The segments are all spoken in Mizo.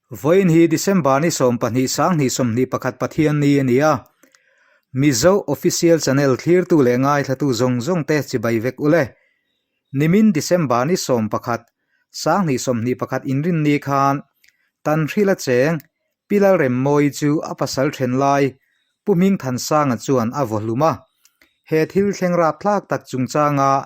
Vawiin hi December ni 12 2021 Pathianni a ni a, Mizo Official Channel thlirtu leh ngaithlatu zawng zawng te chibai vek ule. Nimin December ni 11 2021 inrinni khan Tanhrila cheng Pi Lalremmawi chu a pasal then lai Pu Hmingthansanga chuan a vaw hlum a. He thil thleng rapthlak tak chungchanga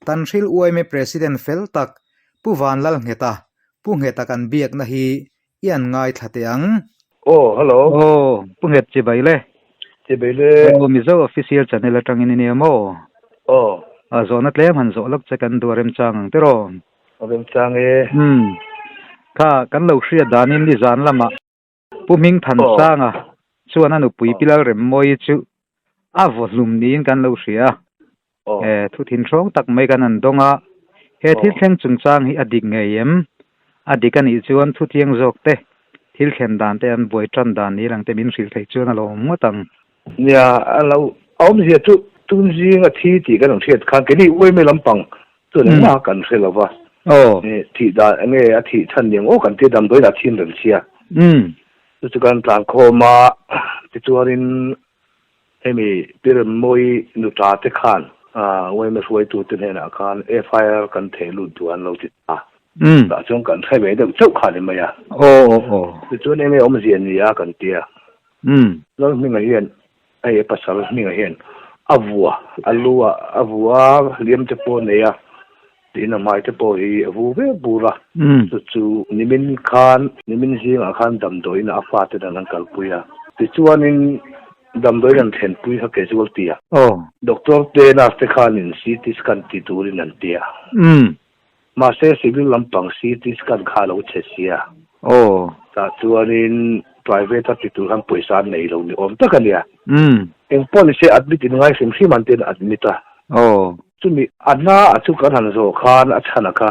Tanhril UIME President fel tak Pu Vanlalngheta, Pu Ngheta kan biakna hi i an ngaithla teh ang. Aw, hello. Aw, Pu Nghet chibai le. Chibai le. Aw, Mizo Official Channel atangin i nia maw? Aw. A zawhna tlem han zawh lawk che kan duh a remchang ang tiraw? A remchang e. Umm. Kha, kan lo hriat danin nizan lamah Pu Hmingthansanga chuan a nupui Pi Lalremmawi chu a vaw hlum niin kan lo hria a. E, thu thinhrawng tak mai kan han dawng a. He thil thleng chungchang hi a dik ngei em? A dik a nih chuan thu chiang zawk te, thil thlen dan te an buai tan dan ni lang te min hrilh theih chuan a lawm ngawt ang. Nia, a lo awmzia chu tun zinga thi tih kan lo hriat khan keini uaime lampang Chuan engmah kan hre lo va. Thih dan enge a thih chhan ni ang aw kan tia damdawiin a thin reng sia. Chu chu kan tlan khawm a, tichuanin hemi Pi Remmawi nuta te khan UMA hruaitute hnenah khan FIR kan theh lut duh an lo ti ta. Tah chuan kan hre ve deuh chauh kha ni mai a. Tichuan enge awmzia ni a kan tia. Lalhminga hian Hei a pasal hmingah hian a vua, a lu ah a vu a, hliam te pawh a nei a, tiin a hmai te pawh hi a vu ve bur a. Chu chu nimin khan, nimin zingah khan damdawiin a fate dan an kalpui a. Tichuanin damdawiin an thlenpui kha casualty ah. Doctor te nurse te khanin CT scan ti turin an ti a. Mahse civil lampang CT scan kha a lo chhe sia. Aw. Tah chuanin private a ti tur khan pawisa an nei lo ni awm tak a nia. Eng pawh ni se admit in ngai hrim hrim an tiin an admit a. Aw. Chumi a hna a chu kan han zawh khan a chhan a kha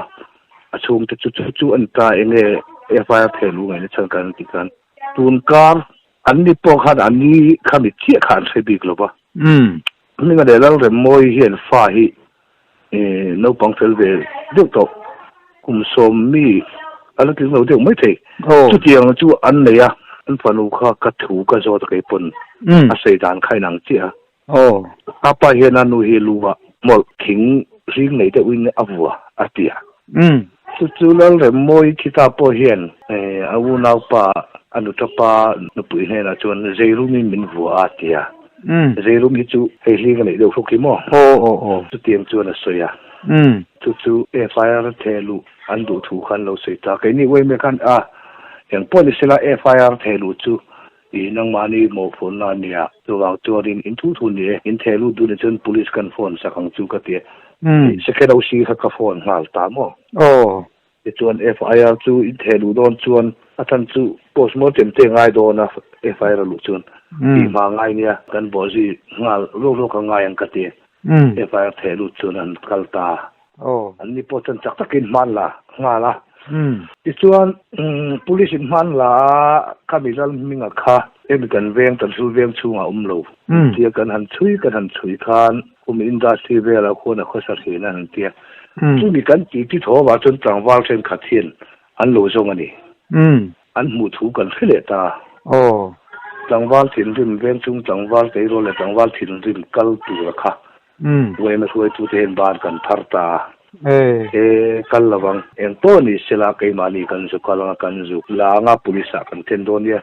a chhungte chu chu chu a ni ta enge FIR theh luh ngaihna chhan kan tih khan tun kar an ni pawh khan an ni kha mi chiah kha an hre bik lo va. Hminga leh Lalremmawi hian fa hi Naupang fel ve deuh tawh, kum sawm mi a la tling lo deuh mai thei. Chutiang chu an nei a, an fanu kha ka thu ka zawt a kei pawn a sawi dan kha inang chiah a. A pa hian a nu hi lu ah mawlh thing hring nei deuhin a vua a ti a. Chu chu Lalremmawi Khita pawh hian a unaupa a nutapa nupui hnenah chuan Zeirumin min vua a ti a. Zeirum hi chu hei hling a neih deuh hluk hi maw? Chutiang chuan a sawi a. Chu chu FIR theh luh an duh thu khan lo sawi ta. Keini uaime khan a eng pawh ni sela FIR theh luh chu i nangmahni mawhphurhna a nia. Chuvang chuanin in thu thu ni e, in theh lut duh ni chuan police kan phone sak ang chu ka ti a. Second OC kha ka phone nghal ta maw? Tichuan FIR chu in theh luh dawn chuan a chhan chu postmortem te ngai dawn a FIR a luh chuan tih hma ngai nia kan bawhzui nghal ruak ruak a ngai ang ka ti. FIR theh lut chuan an kal ta. An ni pawh chuan chak takin hman la nghal a. Tichuan police in hman la a khami Lalhminga kha hemi kan veng kan sul veng chhungah awm lo tia kan han chhui kan han chhui khan Kum industry velah khuan a khawsa thin a han tia. Chumi kan tih ti tho avang chuan tlangval thenkhat hian an lo zawng a ni. An hmuh thu kan hre leh ta. Tlangval thinrim veng chung tlangval tleirawl leh tlangval thinrim kal tura kha uaima hruaitute hian ban kan thar ta a. E kal lovang. Eng pawh ni sela keimahni kan zuk kal anga kan zuk la anga police ah kan then dawn nia.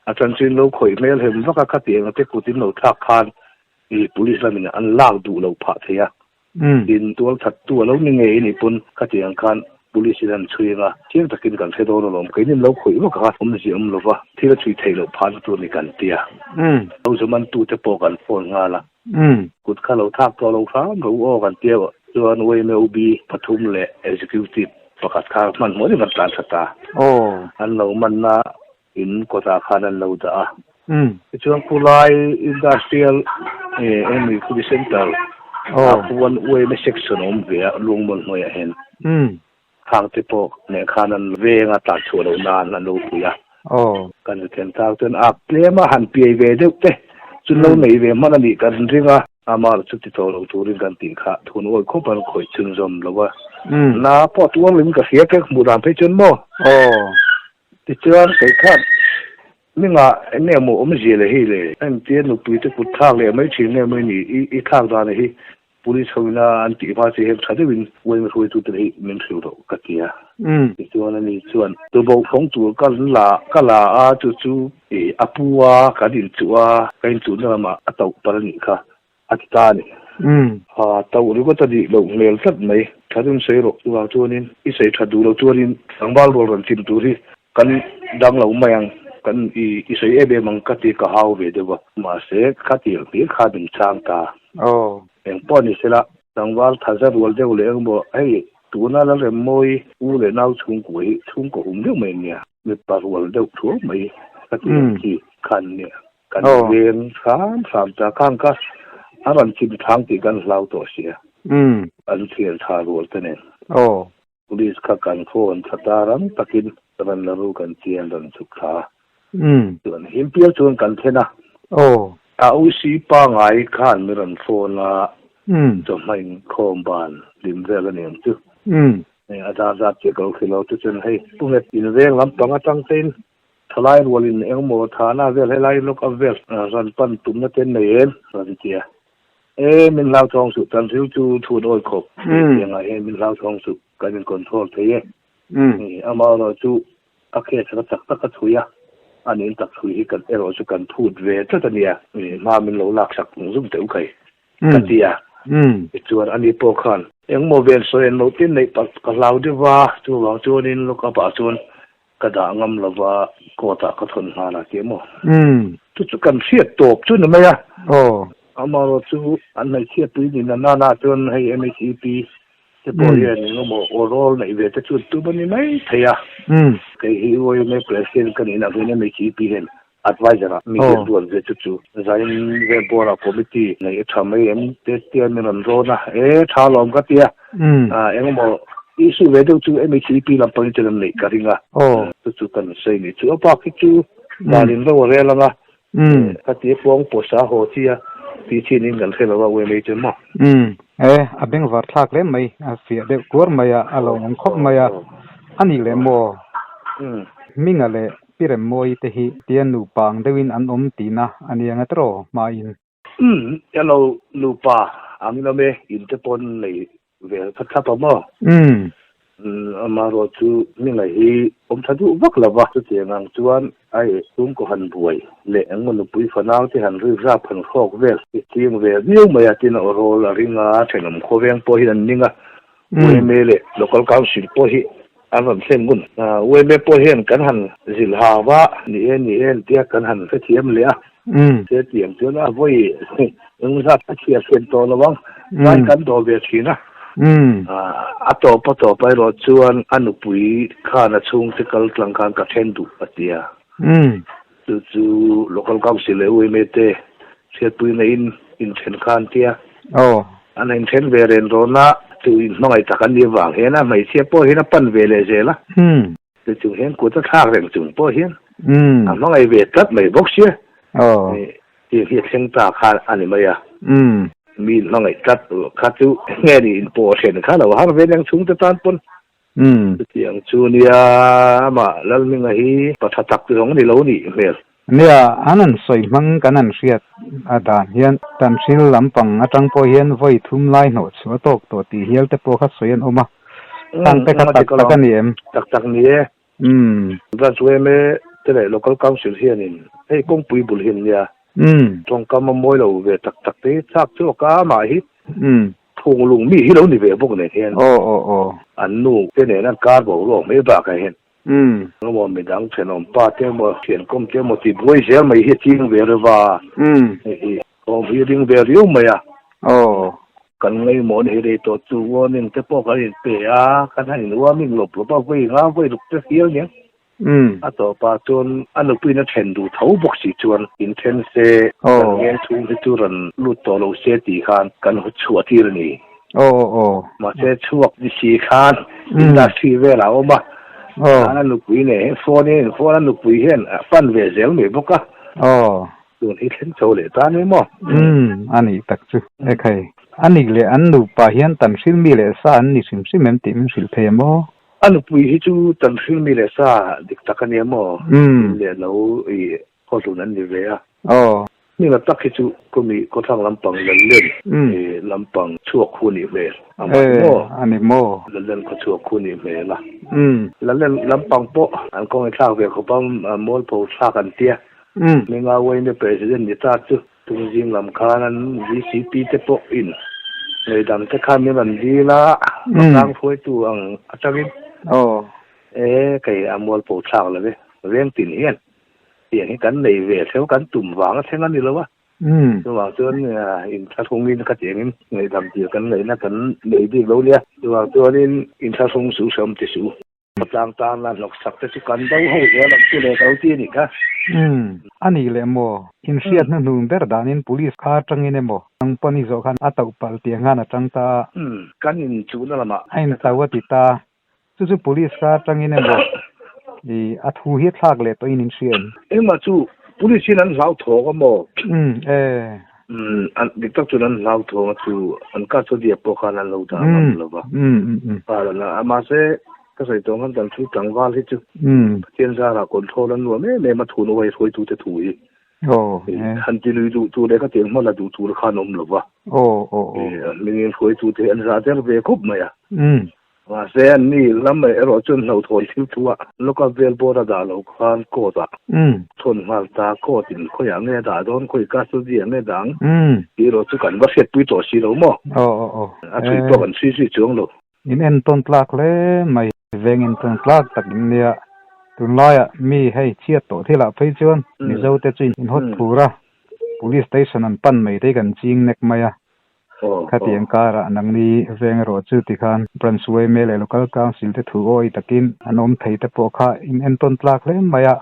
A chanchin lo khawih hmel hem vak a khatiang te kut in lo thlak khan I police lamin an lak duh lo phah thei a, tin tual thattu a lo ni ngei anih pawn khatiang khan police in an chhui anga chiang takin kan hre dawn alawm, keini lo khawih vak a awmzia awm lova thil a chhui theih loh phahna tur ni kan ti a, lo zumantu te pawh kan phone nghal a, kut kha lo thak tawh lo hram ro aw kan tia chuan YMOB pathum leh executive pakhat kha hmanhmawh in kan tlan tha ta, an lo manna In kawtah khan an lo dah a. Tichuan khulai Industrial emi khumi Center ah khuan UMA section a awm ve a, Lungmawl hnuaiah hian. Khang te pawh nen khan an veng a tlan chhuah loh nan an lo pui a. Kan ri thlen tak chuan a tlem a han piai ve deuh te chu lo nei ve hman a nih kan ring a. Amah chu ti tawh lo turin kan tih kha thun awi khawp an khawih chhunzawm lo a. Na pawh tuar lovin ka hria ka hmuh dan phei chuan maw? Tichuan kei khan Hmingah eng nge maw awmzia leh hei le? Engtia nupui te kut thlak leh mai thin nge maw i nih? I thlak dan hi Police ho ina an tih hma che hian tha deuhin uaima hruaitute hi min hrilh rawh ka ti a. Tichuan ani chuan tuboh fawng tur ka la ka la a, chu chu i a pu a, kan inchuh a, ka inchuhna lamah a tauh palh a nih kha a ti ta a ni. Ha tauh ringawt a nih loh hmel tlat mai. Tha deuhin sawi rawh chuvang chuanin i sawi tha duh loh chuanin tlangval rual rawn chim tur hi kan dang lo mai ang, kan i i sawi em em ang ka ti ka hau ve deuh a. Mahse khatiang hlir kha min chang ta. Eng pawh ni sela tlangval tha za rual deuh leh engmaw hei tuna Lalremmawi u leh nau chhungkua hi chhungkaw hum deuh mai ania. Mipa rual deuh thuau mai ka ti ang chi khan nia. Kan veng hram hram ta khang kha a rawn chim thang tih kan hlau tawh sia. An thian tha rual te nen. Police kha kan phone thla ta rang takin ran la ru kan chian rawn chhuk thla a. Chuan him pial chuan kan thlen a. A OC pangai khan mi rawn phone a, chawhma inkhawm ban hlim vel a ni ang chu. A zar zar chiah ka lo hrilh lo chu chuan hei pu nghet inveng lampang atang tein Thalai rualin engmaw thana vel helai lawk a vel rawn pan tumna te nei em? Rawn ti a. E, min hlauthawng suh, tan thil chu chhun awi khawp tiangah hian min hlauthawng suh, kan in control thei e. Amaherawh chu a case kha chak tak a chhui a, a nin tak chhui hi kan erawh chu kan phut ve tlat a nia. Hma min lo laksak zung teh u khai ka ti a. Tichuan ani pawh khan engmaw vel sawi an lo tin neih palh ka hlau deuh va, chuvang chuanin lock up ah chuan Ka dah ngam lova court ah ka thawn nghal a ti emaw? Chu chu kan hriat tawp chu ni mai a. Amaherawh chu an hmeichhia pui ni na nana chuan hei MHEP te pawh hian eng emaw aw rawl neih ve te chu an tum a ni mai thei a. Kei hi YMA President ka nihna avangin MHEP hian Adviser ah mi hian ruat ve chu chu zain vel bawr ah committee nei a tha mai em te tia min rawn rawn a, e tha lawm ka tia engemaw issue ve deuh chu MHEP lam pawhin chuan an neih ka ring a, chu chu kan sawi ni chu a bak hi chu dan in ro a rel ang a, ka tia puang pawisa haw chi a tih chin in kan hre lo a UMA chuan maw. E a bengvar thlak hle mai a fiah deuh kuar mai a a lo awm khawp mai a, a nih leh maw Hminga leh Pi Remmawi te hi tia nupa ang deuhin an awm tihna a nia nga tiraw hmain. Umm, hello nupa ang in awm e, in te pawn nei ve kha thlap a maw? Umm. Umm, amaherawh chu Hminga hi awm tha duh vak lo va, chutiang ang chuan ai chhungkaw han buai leh engmaw nupui fanau te han rik rap han hrawk vel i ching ve viau mai a, tin a aw rawl a ring a, thenawm khawveng pawh hian an ning a, UMA leh Local Council pawh hi An rawn thlen ngun. UMA pawh hian kan han zilh ha va, ni e, ni e tia kan han hrethiam leh a. Se tiang chuan a vawi eng zat a chhiar thlen tawh lo ang. Vai kan dawh ve thin a. A tawp a tawp erawh chuan a nupui khan a chhungte kal tlang khan ka then duh a ti a. Chu chu Local Council leh UMA te hriatpui neihin inthen kha an ti a. An inthen ve ren rawn a, chu inhmangaih tak an nih avang hian a hmeichhia pawh hian a pan ve leh zel a. Chu chung hian kut a thlak reng chung pawh hian a hmangaih ve tlat mai bawk sia. Tih hi a thleng ta kha a ni mai a. Mi inhmangaih tlat kha chu nge ni inpawh hren kha lo har ve leng chhungte tan pawn Chutiang chu nia, amah Lalhminga hi pa tha tak zawng a ni lo nih hmel. Nia, an han sawi hmang kan han hriat a dan hian Tanhril lampang atang pawh hian vawi thum lai hnawh chhuah a tawk tawh tih hial te pawh kha sawi an awm a, khang te kha tak tak a ni em? Tak tak ni e. Branch yma te leh Local Council hianin hei kawngpui bul hi an nia, tawngkam a mawi lo ve tak tak te hi chak chhuak a, amah hi Thunglung mi hi lo ni ve bawk nen hian an nu te nen an kar boruak mai bakah hian emaw midang thenawm pa te emaw thiankawm te emaw tih buai zel mai hi a ching ve reuh a, hei hi awm hi ring ve riau mai a, kan ngaihmawhna hi rei tawh chu warning te pawh kan inpe a, kan han in warning lawp lawp a, vawi nga vawi ruk te hial nia. A tawpah chuan a nupuiin a then duh tho bawk si chuan in then se kan ngeng chhung hi chu rawn lut tawh lo se tih khan kan chhuah tir a ni. Mahse chhuak ni si khan industry velah a awm a, khan a nupui nen hian phone in phone a nupui hian a pan ve zel mai bawk a. Tun hi thleng chho leh ta ni maw? A nih tak chu. Ekhai, a nih leh an nupa hian tan hrilmi leh sa an ni hrim hrim em tih min hrilh thei em aw? A nupui hi chu Tanhril mi leh sa dik tak a nia maw? In leh lo i khawhlun an ni ve a. Hming a tak hi chu kawmi khawthlang lampang Lallen i lampang chhuak khu nih hmel a mah maw? A ni maw? Lallen khaw chhuak khu nih hmel a. Lallen lampang pawh an kawngin thlak ve khawp a, mualpho thlak an tia. Hminga Wayne President ni ta chu Tungzing lam khan an VCP te pawh in ngaihdam te khan min rawn dil a, khawtlang hruaitu ang atangin e kei a mualpho thlak lo e, veng tin hian tiang hi kan nei ve theu kan tum vang a thleng a ni lo a, chuvang chuan inthlahrungin khatiangin ngaihdam dil kan ngaihna kan nei bik lo nia, chuvang chuanin inthlahrung suh hram ti suh. Khawtlang tana hnawksak te chu kan do ho zel ang chu le ka lo ti a nih kha. Umm, a nih leh maw? Inhriat hnuhnung ber danin police kha atangin emaw ang pawn i zawh khan a tauh palh tih ang khan a tang ta a. Umm, kan inchuhna lamah. A intauh a ti ta. Chu chu police kha atangin emaw i a thu hi a thlak leh tawhin in hria em? Engmah chu police hian an hlauthawng a maw? Umm, e. Umm, an dik tak chuan an hlauthawng a chu an custody ah pawh khan an lo dah ngam lo va. A mahse ka sawi tawh ang khan kan thil tlangval hi chu Pathian zarah control an nuam em em a thu nuai hruaitute thu hi. Han ti lui duh tur leh ka tiang hma la duh tur khan awm lo va. Hmingin hruaitute hi an zah der ve khawp mai a. Mahse, an ni lam erawh chuan hlauhthawn thil thu ah lawka vel bawr a dah loh khan court ah thawn nghal ta, court in khawiah nge a dah dawn, khawi custody ah nge dah ang tih erawh chu kan va hriatpui tawh si lo maw? A chhui pawh kan chhui zui chuang lo. In entawn tlak hle mai, veng entawn tlak tak in nia. Tunlaiah mi hei chhiat tawh thilah phei chuan Mizo te chu in hawt phur a, Police station an pan mai te hi kan ching nek mai a. Khatiang karah nangni veng erawh chu tikhan Branch yma leh Local Council te thu awi takin an awm thei te pawh kha in entawn tlak hle mai a,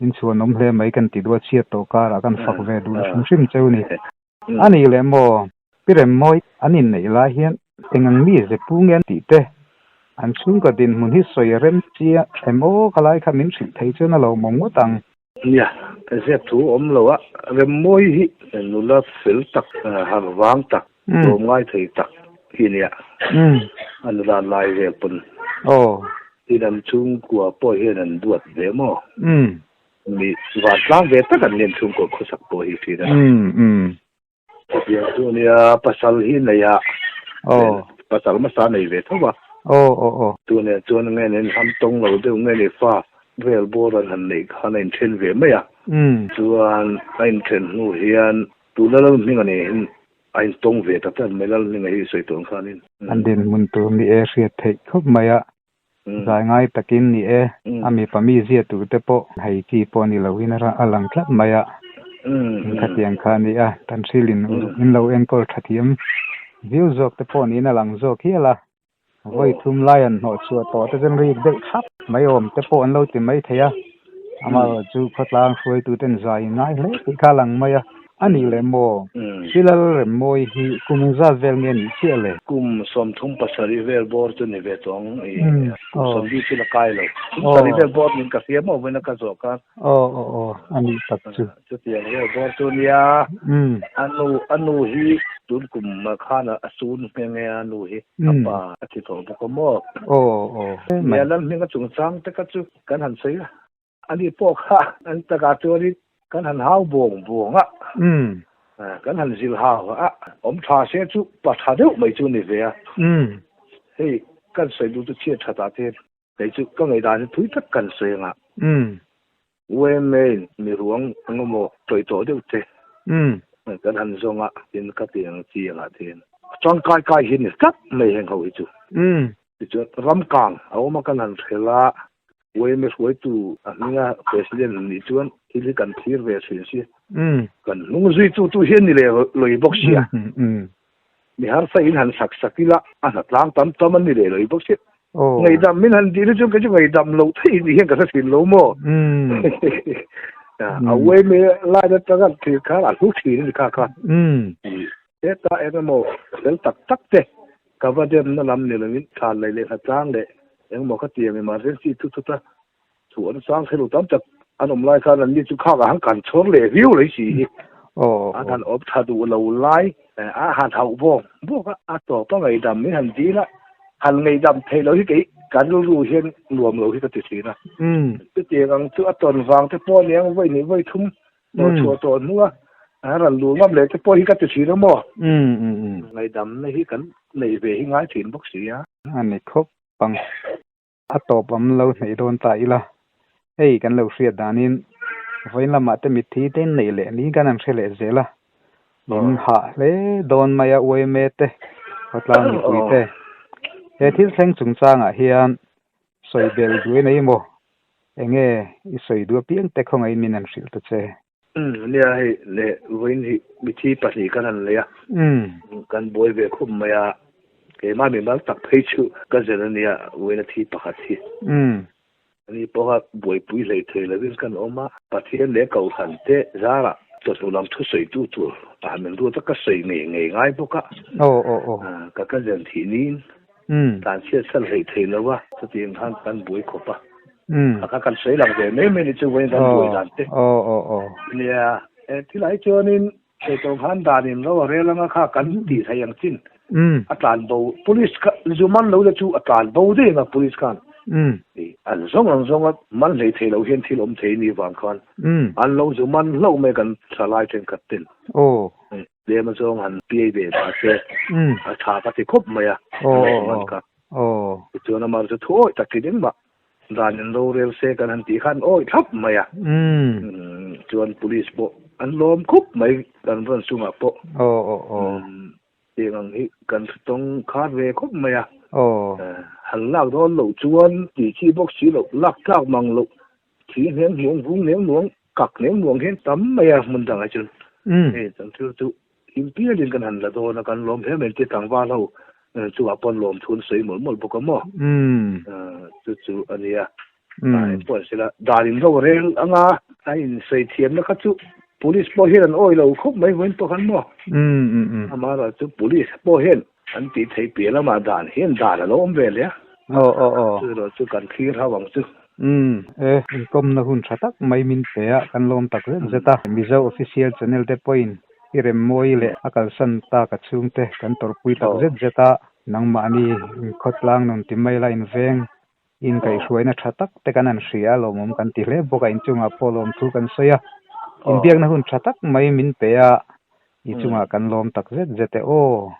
in chhuan awm hle mai kan ti duh a, chhiat tawh karah kan fak ve duh hrim hrim cheu ni. A nih leh maw, Pi Remmawi an inneih lai hian eng ang mi ze pu nge an tih te, an chhungkaw dinhmun hi sawi rem chiah em aw ka lai kha min hrilh thei chuan a lo mawm ngawt ang. Nia, ziak thu awm lo a, Remmawi hi nula fel tak, harh vang tak, tlawm ngai thei tak hi nia, a nula lai vel pawn tin an chhungkua pawh hian an duat ve maw? Mi vantlang ve tak an ni an chhungkua khawsak pawh hi thin a. Chutiang chu nia pasal hi nei a, pasal hmasa nei ve tho a. Tunah chuan nge nen ham tawng lo deuh nge ni fa vel bawr an han neih khan a inthen ve mai a. Chuan a inthen hnu hian tuna Lalhminga nen hian a intawng ve ta tlat mai, Lalhminga hi sawi tawh ang khanin. An dinhmun tur ni e hriat theih khawp mai a, zai ngai takin ni e, a mipa mi zia tur te pawh hei chi pawh ni loin a lang tlat mai a, khatiang kha a ni a, kan hrilhin in lo enkawl tha thiam viau zawk te pawh niin a lang zawk hial a, vawi thum lai an hnawh chhuah tawh te chuan rik deuh thlap mai awm te pawh an lo ti mai thei a, amaherawhchu chu khawtlang hruaitu ten zai ngai hle tih kha a lang mai a. A nih leh maw? Silal Remmawi hi kum engzat vel nge nih chiah le? Kum 37 vel bawr chu ni ve tawh ang i, kum 70 chu la kai lo. Kum sarih vel bawr nin ka hria maw vawiin a ka zawh khan. Aw aw aw, a nih tak chu. Chutiang vel bawr chu nia, a nu a nu hi tun kum khan a sun nghe nghe a nu hi, a pa a thi tawh bawk a maw? Aw aw. Nia Lalhminga chungchang te kha chu kan han sawi a. Ani pawh kha an takah chuanin kan han hau buang buang a, kan han zil hau a, awm tha se chu pa tha deuh mai chu ni ve a. Hei kan sawi duh chu chhiat that ah te kei chu ka ngaihdan hi thui tak kan sawi anga. Yma in mi ruang eng emaw tawih tawh deuh te kan han zawng a, tin ka ti ang chi angah te hian tangkai kai hi ni tlat mai heng ho hi chu. Tichuan ramkang a awm a kan han hrel a. Yma hruaitu a hminga President nih chuan thil hi kan thlir ve thin si. Kan hnung zui tu tu hian ni leh loi bawk sia. Mi harsa in han sak sak ila a hna tlang tam tam an ni leh loi bawk sia. Ngaihdam min han tih na chuan kei chu ngaihdam loh theih ni hian ka hre thin lo maw. A yma line atanga thlir khan a hlu thin a ni kha kha. Heta engemaw fel tak tak te Ka va demna lam ni loin thlan lei leh hlatlang leh engmaw ka ti ang emergency thu thut a chhuah an sang thei lo tam tak an awm lai khan anni chu khak ah han kan chhawr leh viau lei si hi an han awm tha duh lo lai a han hauh bawk bawk a a tawp a ngaihdam min han dil a han ngaihdam theih loh hi kei Kan rilru hian nuam lo hi ka ti thin a. Chutiang ang chu a tawn vang te pawh aniang vawi hnih vawi thum hnawh chhuah tawh hnua a rawn luh ngam leh te pawh hi ka ti thin a maw? Ngaihdamna hi kan neih ve hi ngai thin bawk si a. A ni khawp ang. A tawp awm lo hneih dawn ta ila. Hei kan lo hriat danin vawiin lamah te mitthi te in neih leh ni kan han hre leh zel a. In hah hle dawn mai a UMA te, khawtlang mipui te. He thil thleng chungchangah hian sawi bel duai nei maw? Enge i sawi duh apiang te khawngaih min han hrilh ta che. Umm nia hei leh vawiin hi mithi pahnih kan han nei a, kan buai ve khawp mai a, keimah mimal tak phei chu ka zen a nia vawiin a thi pakhat hi. Ani pawha buaipui hlei thei lovin kan awm a, Pathian leh Kohhran te zarah chawhnu lam thusawitu tur ah min ruat a, ka sawi ngei ngei ngai bawk a, ka ka zen thih niin tlanchhiat san hlei thei lo a, chutiang khan kan buai khawp a. Kha kha kan sawi lang ve mai mai ni chu vawiin kan buai dan te. Nia, he thil ah hi chuanin theihtawp khan dan in ro a rel anga kha kan tih theih ang chin a tlan bo police kha zu man lo te chu a tlan bo daih anga police khan an zawng ang zawnga man hlei thei lo hian thil awm thei ni vang khan an lo zu man hlauh mai kan thalai thenkhat ten. Tlem azawng han piai ve ta se a tha ka ti khawp mai a, man kha. Tichuan amah chu thu awih tak in engmah dan in rorel se kan han tih khan awih thlap mai a. Chuan police pawh an lawm khawp mai kan rawn chungah pawh. Tiang ang hi kan tawng khat ve khawp mai a. Han lak dawn loh chuan tih chi bawk si loh, lak tlak mang loh Thi hneng hnuang vung hneng nuang kak hneng nuang hian tam mai a hmun dangah chuan hei kan thil chu him pialin kan han la dawn a kan lawm hle mai ti tlangval ho chungah pawn lawm thu an sawi mawlh mawlh bawk a maw chu chu a nia engpawh an sela dan in ro rel anga a insawi thiamna kha chu police pawh hian an awi lo khawp mai vawiin pawh khan maw amaherawh chu police pawh hian an tih theih piah lamah dan hian dan a lo awm ve hle a. Aw aw aw. Chu erawh chu kan thlir hau ang chu. Umm e, inkawmna hun tha tak mai min pe a, kan lawm tak zet zet a. Mizo Official Channel te pawhin i remmawi leh a kalsan tak a chhungte kan tawrhpui tak zet zet a, nangmahni inkhawtlang nun ti mai la inveng inkaihhruaina tha tak te kan han hria a, lawmawm kan ti hle bawk a, inchungah pawh lawmthu kan sawi a, inbiakna hun tha tak mai min pe a, i chungah kan lawm tak zet zet e aw.